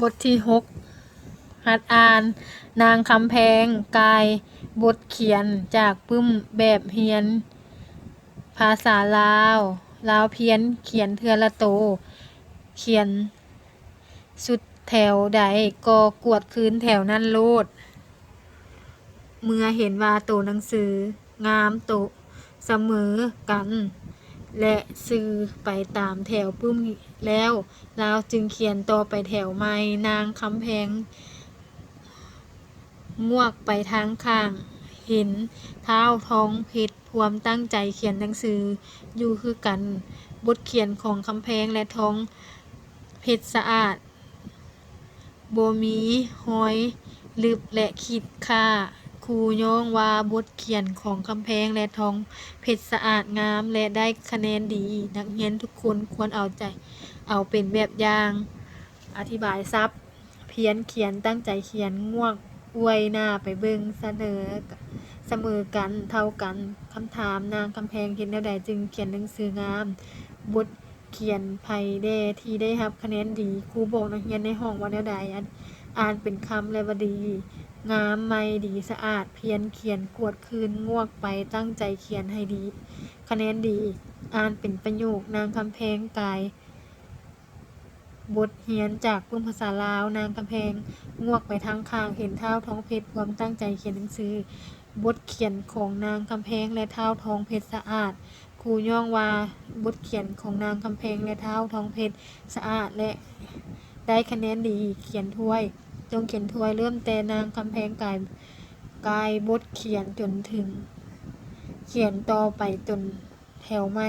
ບົດທີຫົກ ຫັດອ່ານ. ນາງຄຳແພງກ່າຍບົດຂຽນຈາກປຶ້ມແບບຮຽນພາສາລາວ. ລາວພຽນຂຽນເທື່ອລະໂຕ, ຂຽນສຸດແຖວໃດກໍກວດຄືນແຖວນັ້ນໂລດ. ເມື່ອເຫັນວ່າໂຕໜັງສືງາມ, ໂຕສະເໝີກັນ ແລະ ຊື່ໄປຕາມແຖວປຶ້ມແລ້ວ, ລາວຈຶ່ງຂຽນຕໍ່ໄປແຖວໃໝ່. ນາງຄຳແພງງວກໄປທາງຂ້າງ, ເຫັນທ້າວທອງເພັດພວມຕັ້ງໃຈຂຽນໜັງສືຢູ່ຄືກັນ. ບົດຂຽນຂອງຄຳແພງ ແລະ ທອງເພັດສະອາດ. ບໍ່ມີຮອຍລຶບ ແລະ ຂີດຂ້າ. ຄູຍ້ອງວ່າບົດຂຽນຂອງຄຳແພງ ແລະ ທອງເພັດສະອາດງາມ ແລະ ໄດ້ຄະແນນດີ. ນັກຮຽນທຸກຄົນຄວນເອົາໃຈ ເອົາເປັນແບບຢ່າງ. ອະທິບາຍສັບ: ພຽນຂຽນ, ຕັ້ງໃຈຂຽນ, ງວກອວຍໜ້າໄປເບິ່ງ, ສະເໜີ, ສະເໝີກັນ, ເທົ່າກັນ. ຄຳຖາມ: ນາງຄຳແພງເຮັດແນວໃດຈຶ່ງຂຽນໜັງສືງາມ? ບົດ ຂຽນໃຜແດ່ທີ່ໄດ້ຮັບຄະແນນດີ? ຄູບອກນັກຮຽນໃນຫ້ອງວ່າແນວໃດ? ອ່ານເປັນຄຳແລ້ວວ່າດີ, ງາມ, ໃໝ່, ດີ, ສະອາດ. ພຽນຂຽນ, ກວດຄືນ, ງວກໄປ, ຕັ້ງໃຈຂຽນໃຫ້ດີ, ຄະແນນດີ. ອ່ານເປັນປະໂຫຍກ. ນາງຄຳແພງກ່າຍບົດຮຽນຈາກປຶ້ມພາສາລາວ. ນາງຄຳແພງງວກໄປທາງຂ້າງ, ເຫັນທ້າວທອງເພັດພວມຕັ້ງໃຈຂຽນໜັງສື. ບົດຂຽນຂອງນາງຄຳແພງ ແລະ ທ້າວທອງເພັດສະອາດ. ຄູຍ້ອງວ່າບົດຂຽນຂອງນາງຄຳແພງ ແລະ ທ້າວທອງເພັດສະອາດ ແລະ ໄດ້ຄະແນນດີ. ຂຽນຖ້ວຍ, ຈົ່ງຂຽນຖ້ວຍ. ເລີ່ມແຕ່ນາງຄຳແພງກ່າຍ, ກ່າຍບົດຂຽນຈົນເຖິງ, ຂຽນຕໍ່ໄປຈົນແຖວໃໝ່.